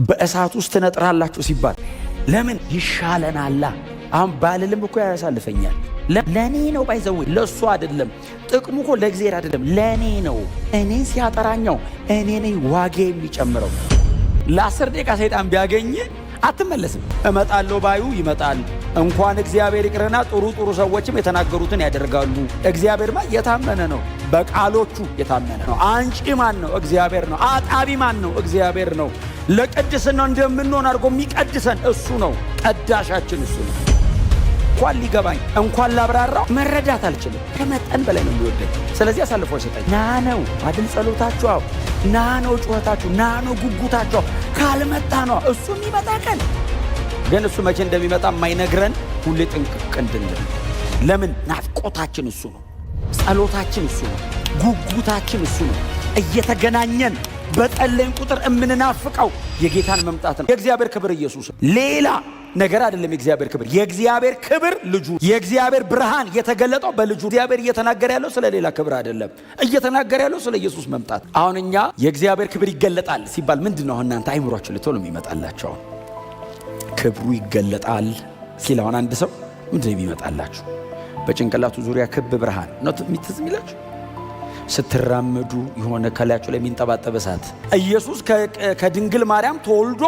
በእሳት ውስጥ ትነጥራላችሁ ሲባል ለምን ይሻለናላ? አሁን ባልልም እኮ ያሳልፈኛል። ለእኔ ነው by the way፣ ለእሱ አይደለም። ጥቅሙ እኮ ለእግዚአብሔር አይደለም፣ ለእኔ ነው። እኔን ሲያጠራኛው እኔ ነኝ ዋጋ የሚጨምረው። ለ10 ደቂቃ ሰይጣን ቢያገኝ አትመለስም። እመጣለሁ ባዩ ይመጣል። እንኳን እግዚአብሔር ይቅርና ጥሩ ጥሩ ሰዎችም የተናገሩትን ያደርጋሉ። እግዚአብሔርማ የታመነ ነው፣ በቃሎቹ የታመነ ነው። አንጪ ማን ነው? እግዚአብሔር ነው። አጣቢ ማን ነው? እግዚአብሔር ነው። ለቅድስናው እንደምንሆን አድርጎ የሚቀድሰን እሱ ነው። ቀዳሻችን እሱ ነው። እንኳን ሊገባኝ እንኳን ላብራራው መረዳት አልችልም። ከመጠን በላይ ነው የሚወደኝ። ስለዚህ አሳልፎ አይሰጠኝ። ና ነው አድል ጸሎታችሁ፣ አዎ ና ነው ጩኸታችሁ፣ ና ነው ጉጉታችሁ። ካልመጣ ነው እሱ የሚመጣ ቀን ግን እሱ መቼ እንደሚመጣ የማይነግረን ሁሌ ጥንቅቅ እንድንል። ለምን? ናፍቆታችን እሱ ነው። ጸሎታችን እሱ ነው። ጉጉታችን እሱ ነው። እየተገናኘን በጸለይን ቁጥር የምንናፍቀው የጌታን መምጣት ነው። የእግዚአብሔር ክብር ኢየሱስ፣ ሌላ ነገር አይደለም። የእግዚአብሔር ክብር፣ የእግዚአብሔር ክብር ልጁ፣ የእግዚአብሔር ብርሃን የተገለጠው በልጁ። እግዚአብሔር እየተናገረ ያለው ስለ ሌላ ክብር አይደለም። እየተናገረ ያለው ስለ ኢየሱስ መምጣት። አሁን እኛ የእግዚአብሔር ክብር ይገለጣል ሲባል ምንድን ነው አሁን እናንተ አይምሯችሁ ልትሆኑ የሚመጣላቸው? አሁን ክብሩ ይገለጣል ሲል አሁን አንድ ሰው ምንድን ነው የሚመጣላችሁ? በጭንቅላቱ ዙሪያ ክብ ብርሃን ነው ትዝ የሚላችሁ? ስትራመዱ የሆነ ከላያችሁ ላይ የሚንጠባጠብ እሳት። ኢየሱስ ከድንግል ማርያም ተወልዶ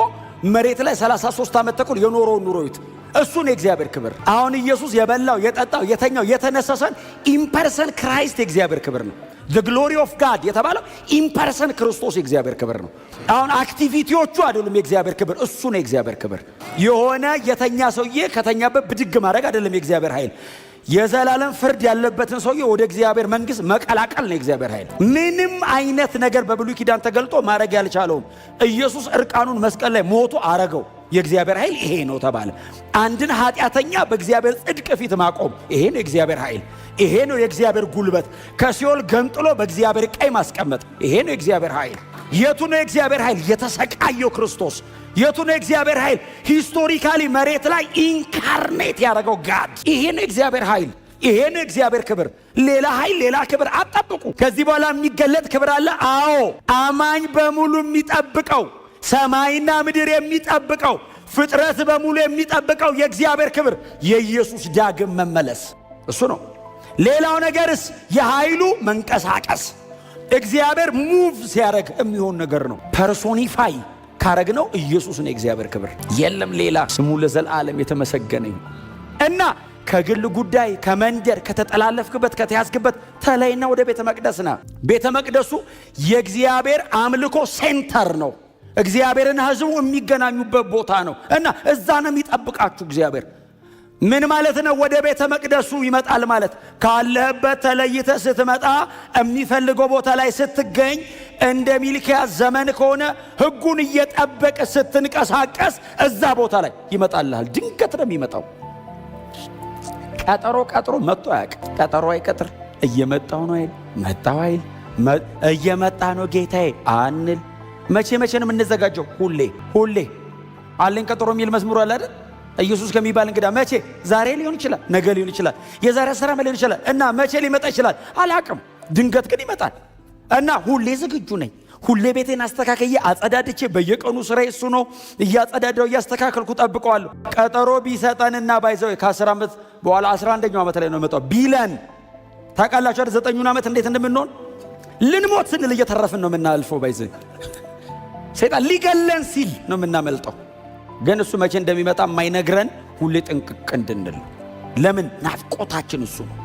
መሬት ላይ 33 ዓመት ተኩል የኖረውን ኑሮ እዩት። እሱን የእግዚአብሔር ክብር። አሁን ኢየሱስ የበላው፣ የጠጣው፣ የተኛው፣ የተነሳሰን in person Christ የእግዚአብሔር ክብር ነው። The glory of God የተባለው in person ክርስቶስ የእግዚአብሔር ክብር ነው። አሁን activity ዎቹ አይደሉም የእግዚአብሔር ክብር፣ እሱ ነው የእግዚአብሔር ክብር። የሆነ የተኛ ሰውዬ ከተኛበት ብድግ ማድረግ አይደለም የእግዚአብሔር ኃይል። የዘላለም ፍርድ ያለበትን ሰውዬ ወደ እግዚአብሔር መንግስት መቀላቀል ነው የእግዚአብሔር ኃይል። ምንም አይነት ነገር በብሉይ ኪዳን ተገልጦ ማድረግ ያልቻለውን ኢየሱስ እርቃኑን መስቀል ላይ ሞቶ አረገው። የእግዚአብሔር ኃይል ይሄ ነው ተባለ። አንድን ኃጢአተኛ በእግዚአብሔር ጽድቅ ፊት ማቆም፣ ይሄ ነው የእግዚአብሔር ኃይል። ይሄ ነው የእግዚአብሔር ጉልበት። ከሲኦል ገንጥሎ በእግዚአብሔር ቀኝ ማስቀመጥ፣ ይሄ ነው የእግዚአብሔር ኃይል። የቱ ነው የእግዚአብሔር ኃይል? የተሰቃየው ክርስቶስ። የቱ ነው የእግዚአብሔር ኃይል? Historically መሬት ላይ incarnate ያደረገው God። ይሄ ነው የእግዚአብሔር ኃይል። ይሄ ነው የእግዚአብሔር ክብር። ሌላ ኃይል፣ ሌላ ክብር አትጠብቁ። ከዚህ በኋላ የሚገለጥ ክብር አለ። አዎ፣ አማኝ በሙሉ የሚጠብቀው፣ ሰማይና ምድር የሚጠብቀው፣ ፍጥረት በሙሉ የሚጠብቀው የእግዚአብሔር ክብር የኢየሱስ ዳግም መመለስ እሱ ነው። ሌላው ነገርስ የኃይሉ መንቀሳቀስ፣ እግዚአብሔር move ሲያደርግ የሚሆን ነገር ነው። Personify ካረግነው ኢየሱስ ነው የእግዚአብሔር ክብር፣ የለም ሌላ። ስሙ ለዘላለም የተመሰገነ ይሁን እና ከግል ጉዳይ፣ ከመንደር፣ ከተጠላለፍክበት፣ ከተያዝክበት ተለይና ወደ ቤተ መቅደስ ና። ቤተ መቅደሱ የእግዚአብሔር አምልኮ center ነው። እግዚአብሔርና ሕዝቡ የሚገናኙበት ቦታ ነው እና እዛ ነው የሚጠብቃችሁ እግዚአብሔር። ምን ማለት ነው? ወደ ቤተ መቅደሱ ይመጣል ማለት ካለህበት ተለይተህ ስትመጣ፣ የሚፈልገው ቦታ ላይ ስትገኝ፣ እንደ ሚልኪያስ ዘመን ከሆነ ሕጉን እየጠበቅህ ስትንቀሳቀስ እዛ ቦታ ላይ ይመጣልሃል። ድንገት ነው የሚመጣው። ቀጠሮ ቀጥሮ መጥቶ አያውቅም። ቀጠሮ አይቀጥር። እየመጣው ነው አይል፣ መጣው አይል፣ እየመጣ ነው ጌታዬ አንል። መቼ መቼ ነው የምንዘጋጀው? ሁሌ ሁሌ። አለኝ ቀጠሮ የሚል መዝሙር አለ አይደል? ኢየሱስ ከሚባል እንግዳ መቼ? ዛሬ ሊሆን ይችላል፣ ነገ ሊሆን ይችላል፣ የዛሬ 10 ዓመት ሊሆን ይችላል። እና መቼ ሊመጣ ይችላል አላቅም። ድንገት ግን ይመጣል እና ሁሌ ዝግጁ ነኝ። ሁሌ ቤቴን አስተካክዬ አጸዳድቼ፣ በየቀኑ ስራዬ እሱ ነው። እያጸዳዳው እያስተካከልኩ ጠብቀዋለሁ። ቀጠሮ ቢሰጠንና by the way ከ10 ዓመት በኋላ 11ኛው ዓመት ላይ ነው የመጣው ቢለን፣ ታውቃላችሁ አይደል? 9ኙን ዓመት እንዴት እንደምንሆን፣ ልንሞት ስንል እየተረፍን ነው የምናልፈው። By the way ሰይጣን ሊገለን ሲል ነው የምናመልጠው። ግን እሱ መቼ እንደሚመጣ የማይነግረን ሁሌ ጥንቅቅ እንድንል። ለምን? ናፍቆታችን እሱ ነው።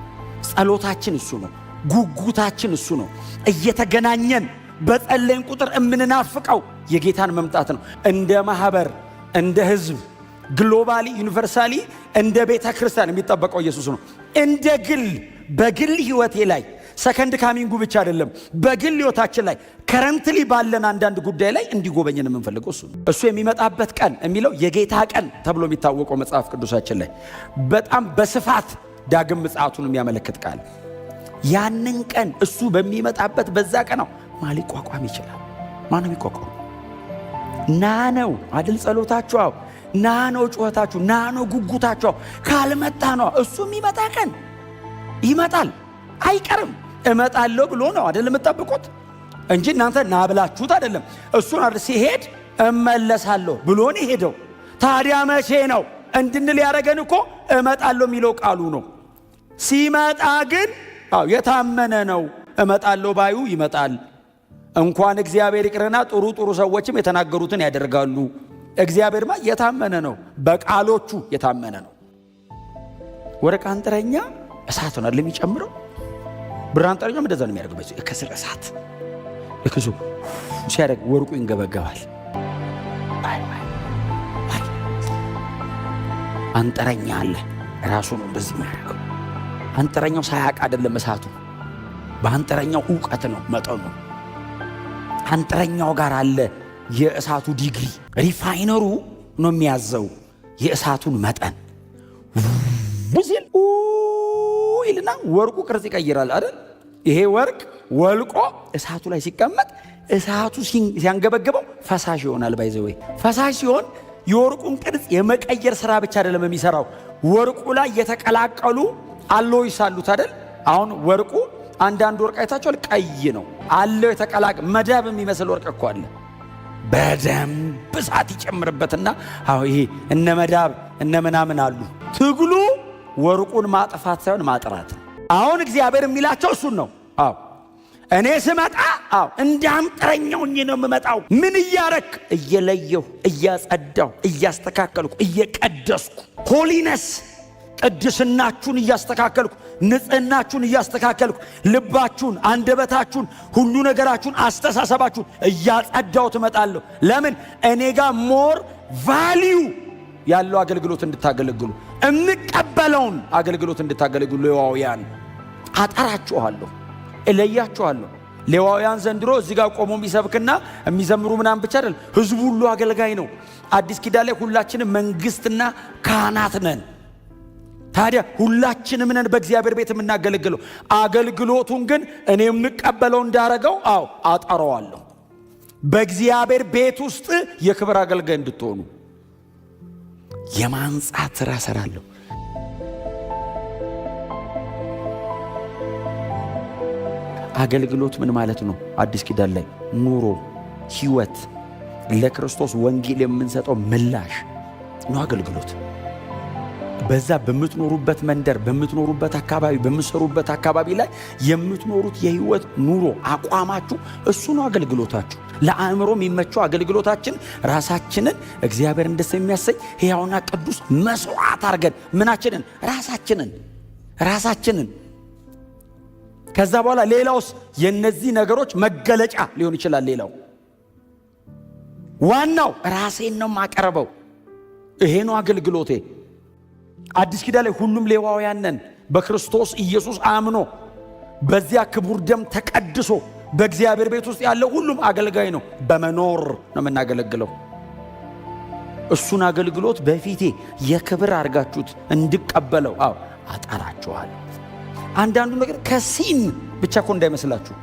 ጸሎታችን እሱ ነው። ጉጉታችን እሱ ነው። እየተገናኘን በጸለይን ቁጥር የምንናፍቀው የጌታን መምጣት ነው። እንደ ማህበር፣ እንደ ህዝብ፣ globally, universally እንደ ቤተ ክርስቲያን የሚጠበቀው ኢየሱስ ነው። እንደ ግል፣ በግል ህይወቴ ላይ second coming ኡ ብቻ አይደለም፣ በግል ህይወታችን ላይ currently ባለን አንዳንድ ጉዳይ ላይ እንዲጎበኘን የምንፈልገው እሱ ነው። እሱ የሚመጣበት ቀን የሚለው የጌታ ቀን ተብሎ የሚታወቀው መጽሐፍ ቅዱሳችን ላይ በጣም በስፋት ዳግም ምጽአቱን የሚያመለክት ቃል። ያንን ቀን እሱ በሚመጣበት በዛ ቀን ነው ማን ሊቋቋም ይችላል? ማን ነው የሚቋቋም? ና ነው አድል ጸሎታችሁ፣ አዎ ና ነው ጩኸታችሁ፣ ና ነው ጉጉታችሁ። ካልመጣ ነው እሱ የሚመጣ ቀን ይመጣል፣ አይቀርም። እመጣለሁ ብሎ ነው አይደል የምትጠብቁት እንጂ እናንተ ና ብላችሁት አይደለም። እሱን አይደል ሲሄድ እመለሳለሁ ብሎ ነው የሄደው። ታዲያ መቼ ነው እንድንል ያደረገን እኮ እመጣለሁ የሚለው ቃሉ ነው። ሲመጣ ግን አዎ የታመነ ነው። እመጣለሁ ባዩ ይመጣል። እንኳን እግዚአብሔር ይቅርና ጥሩ ጥሩ ሰዎችም የተናገሩትን ያደርጋሉ። እግዚአብሔርማ የታመነ ነው፣ በቃሎቹ የታመነ ነው። ወርቅ አንጥረኛ እሳት ነው አይደል የሚጨምረው? ብር አንጥረኛውም እንደዛ ነው የሚያደርገው። በዚህ ከስር እሳት እክሱ ሲያደርግ ወርቁ ይንገበገባል። አይ አይ አይ አንጥረኛ አለ፣ ራሱ ነው እንደዚህ የሚያደርገው። አንጥረኛው ሳያውቅ አይደለም እሳቱ፣ በአንጥረኛው እውቀት ነው መጠኑ። አንጥረኛው ጋር አለ የእሳቱ ዲግሪ። Refiner ኡ ነው የሚያዘው የእሳቱን መጠን። ሲል ይልና ወርቁ ቅርጽ ይቀይራል አይደል? ይሄ ወርቅ ወልቆ እሳቱ ላይ ሲቀመጥ እሳቱ ሲያንገበግበው ፈሳሽ ይሆናል። By the way ፈሳሽ ሲሆን የወርቁን ቅርጽ የመቀየር ስራ ብቻ አይደለም የሚሰራው። ወርቁ ላይ የተቀላቀሉ alloys አሉት አይደል? አሁን ወርቁ አንዳንድ ወርቅ አይታችኋል፣ ቀይ ነው አለው የተቀላቀ መዳብ የሚመስል ወርቅ እኮ አለ። በደንብ እሳት ይጨምርበትና አዎ ይሄ እነ መዳብ እነ ምናምን አሉ። ትግሉ ወርቁን ማጥፋት ሳይሆን ማጥራት ነው። አሁን እግዚአብሔር የሚላቸው እሱን ነው። አዎ እኔ ስመጣ አዎ እንደ አንጥረኛው ሆኜ ነው የምመጣው። ምን እያረክ? እየለየሁ፣ እያጸዳሁ፣ እያስተካከልኩ፣ እየቀደስኩ holiness ቅድስናችሁን እያስተካከልኩ፣ ንጽህናችሁን እያስተካከልኩ፣ ልባችሁን፣ አንደበታችሁን፣ ሁሉ ነገራችሁን፣ አስተሳሰባችሁን እያጸዳሁ እመጣለሁ። ለምን? እኔ ጋር more value ያለው አገልግሎት እንድታገለግሉ፣ የምቀበለውን አገልግሎት እንድታገለግሉ ሌዋውያን አጠራችኋለሁ፣ እለያችኋለሁ። ሌዋውያን ዘንድሮ እዚህ ጋር ቆሞ የሚሰብክና የሚዘምሩ ምናምን ብቻ አይደለም፣ ህዝቡ ሁሉ አገልጋይ ነው። አዲስ ኪዳን ላይ ሁላችንም መንግስትና ካህናት ነን። ታዲያ ሁላችንም ነን በእግዚአብሔር ቤት የምናገለግለው። አገልግሎቱን ግን እኔ የምቀበለው እንዳረገው አዎ አጠራዋለሁ። በእግዚአብሔር ቤት ውስጥ የክብር አገልጋይ እንድትሆኑ የማንጻት ስራ እሰራለሁ። አገልግሎት ምን ማለት ነው? አዲስ ኪዳን ላይ ኑሮ፣ ህይወት፣ ለክርስቶስ ወንጌል የምንሰጠው ምላሽ ነው አገልግሎት። በዛ በምትኖሩበት መንደር፣ በምትኖሩበት አካባቢ፣ በምትሰሩበት አካባቢ ላይ የምትኖሩት የህይወት ኑሮ አቋማችሁ እሱ ነው አገልግሎታችሁ። ለአእምሮ የሚመቸው አገልግሎታችን ራሳችንን እግዚአብሔርን ደስ የሚያሰኝ ሕያውና ቅዱስ መስዋዕት አድርገን ምናችንን ራሳችንን ከዛ በኋላ ሌላውስ የነዚህ ነገሮች መገለጫ ሊሆን ይችላል። ሌላው ዋናው ራሴን ነው የማቀርበው። ይሄ ነው አገልግሎቴ። አዲስ ኪዳን ላይ ሁሉም ሌዋውያን ነን። በክርስቶስ ኢየሱስ አምኖ በዚያ ክቡር ደም ተቀድሶ በእግዚአብሔር ቤት ውስጥ ያለው ሁሉም አገልጋይ ነው። በመኖር ነው የምናገለግለው። እሱን አገልግሎት በፊቴ የክብር አድርጋችሁት እንድቀበለው አዎ አጠራችኋለሁ። አንዳንዱ ነገር ከ sin ብቻ እኮ እንዳይመስላችሁ፣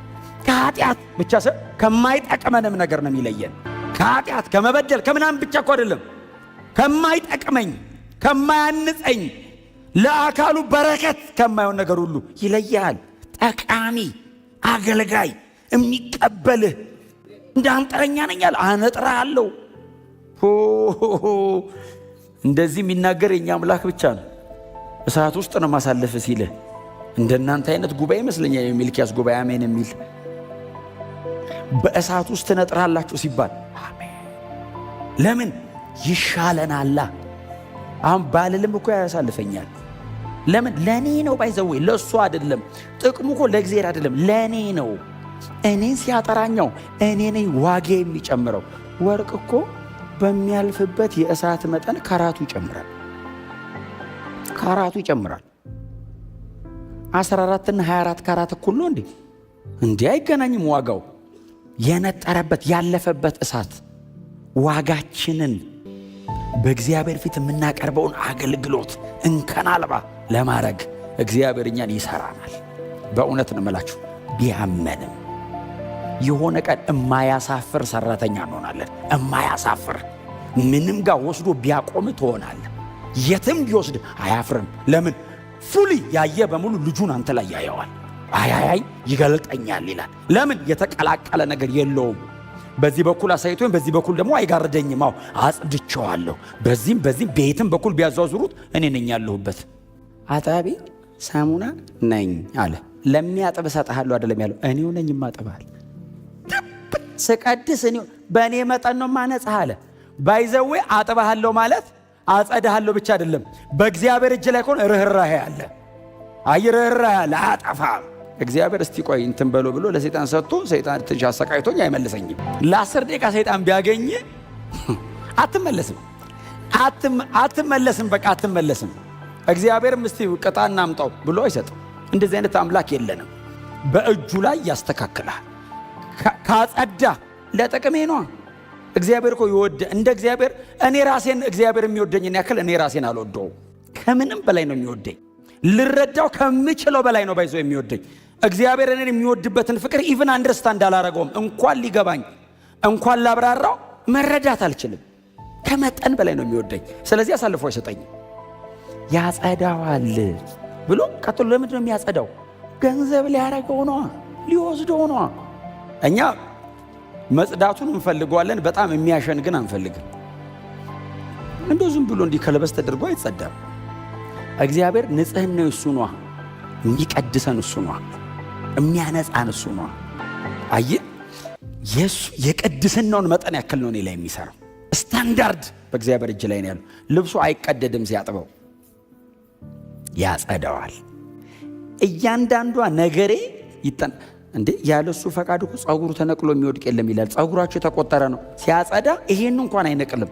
ከኃጢአት ብቻ ሰ ከማይጠቅመንም ነገር ነው የሚለየን። ከኃጢአት ከመበደል ከምናምን ብቻ እኮ አይደለም፣ ከማይጠቅመኝ ከማያንጸኝ ለአካሉ በረከት ከማይሆን ነገር ሁሉ ይለያል። ጠቃሚ አገልጋይ የሚቀበልህ እንደ አንጥረኛ ነኝ አለ። አነጥራለሁ። እንደዚህ የሚናገር የኛ አምላክ ብቻ ነው። እሳት ውስጥ ነው ማሳለፍ ሲልህ እንደናንተ አይነት ጉባኤ ይመስለኛል የሚልኪያስ ጉባኤ አሜን የሚል። በእሳት ውስጥ ትነጥራላችሁ ሲባል አሜን። ለምን ይሻለናላ? አሁን ባልልም እኮ ያሳልፈኛል። ለምን? ለእኔ ነው። By the way ለእሱ አይደለም። ጥቅሙ እኮ ለእግዚአብሔር አይደለም፣ ለእኔ ነው። እኔን ሲያጠራኛው እኔ ነኝ ዋጋ የሚጨምረው። ወርቅ እኮ በሚያልፍበት የእሳት መጠን ካራቱ ይጨምራል፣ ካራቱ ይጨምራል። 14 እና 24 ካራት እኩል ነው እንዴ? እንዲህ አይገናኝም። ዋጋው የነጠረበት ያለፈበት እሳት ዋጋችንን በእግዚአብሔር ፊት የምናቀርበውን አገልግሎት እንከን አልባ ለማድረግ እግዚአብሔር እኛን ይሰራናል። በእውነት ነው የምላችሁ፣ ቢያመንም የሆነ ቀን እማያሳፍር ሰራተኛ እንሆናለን። እማያሳፍር ምንም ጋር ወስዶ ቢያቆም ትሆናለህ። የትም ቢወስድ አያፍርም። ለምን? Fully ያየ በሙሉ ልጁን አንተ ላይ ያየዋል። አያያይ ይገልጠኛል ይላል። ለምን? የተቀላቀለ ነገር የለውም። በዚህ በኩል አሳይቶኝ በዚህ በኩል ደግሞ አይጋርደኝም። አዎ አጽድቼዋለሁ። በዚህም በዚህም ቤትም በኩል ቢያዟዙሩት እኔ ነኝ ያለሁበት። አጣቢ ሳሙና ነኝ አለ። ለሚያጥብ እሰጥሃለሁ አይደለም ያለው፣ እኔው ነኝ የማጥብህ። ስቀድስ እኔው በእኔ መጠን ነው ማነጽህ አለ። By the way አጥብሃለሁ ማለት አጸድሃለሁ ብቻ አይደለም። በእግዚአብሔር እጅ ላይ ከሆነ ርኅራሄ አለ። አይ ርኅራሄ አለ፣ አያጠፋም። እግዚአብሔር እስቲ ቆይ እንትን በሎ ብሎ ለሰይጣን ሰጥቶ ሰይጣን ትንሽ አሰቃይቶኝ አይመልሰኝም። ለ10 ደቂቃ ሰይጣን ቢያገኝ አትመለስም፣ አትመለስም፣ በቃ አትመለስም። እግዚአብሔርም እስቲ ቅጣ እናምጣው ብሎ አይሰጥም። እንደዚህ አይነት አምላክ የለንም። በእጁ ላይ ያስተካክላል። ካጸዳ ለጥቅሜ ነዋ። እግዚአብሔር እኮ ይወደ እንደ እግዚአብሔር እኔ ራሴን እግዚአብሔር የሚወደኝን ያክል እኔ ራሴን አልወደውም። ከምንም በላይ ነው የሚወደኝ። ልረዳው ከምችለው በላይ ነው by the way የሚወደኝ። እግዚአብሔር እኔን የሚወድበትን ፍቅር even understand አላረገውም። እንኳን ሊገባኝ እንኳን ላብራራው መረዳት አልችልም። ከመጠን በላይ ነው የሚወደኝ። ስለዚህ አሳልፎ አይሰጠኝም። ያጸዳዋል ብሎ ቀጥሎ ለምንድን ነው የሚያጸዳው? ገንዘብ ሊያረገው ነዋ፣ ሊወስደው ነዋ። እኛ መጽዳቱን እንፈልገዋለን፣ በጣም የሚያሸን ግን አንፈልግም። እንደው ዝም ብሎ እንዲህ ከለበስ ተደርጎ አይጸዳም። እግዚአብሔር ንጽሕናው እሱ ነዋ፣ የሚቀድሰን እሱ ነዋ፣ የሚያነጻን እሱ ነዋ። አየህ፣ የእሱ የቅድስናውን መጠን ያክል ነው እኔ ላይ የሚሰራው። ስታንዳርድ በእግዚአብሔር እጅ ላይ ነው ያለው። ልብሱ አይቀደድም፣ ሲያጥበው ያጸደዋል። እያንዳንዷ ነገሬ ይጠን እንዴ ያለ እሱ ፈቃድ እኮ ጸጉሩ ተነቅሎ የሚወድቅ የለም ይላል። ጸጉራቸው የተቆጠረ ነው። ሲያጸዳ ይሄን እንኳን አይነቅልም።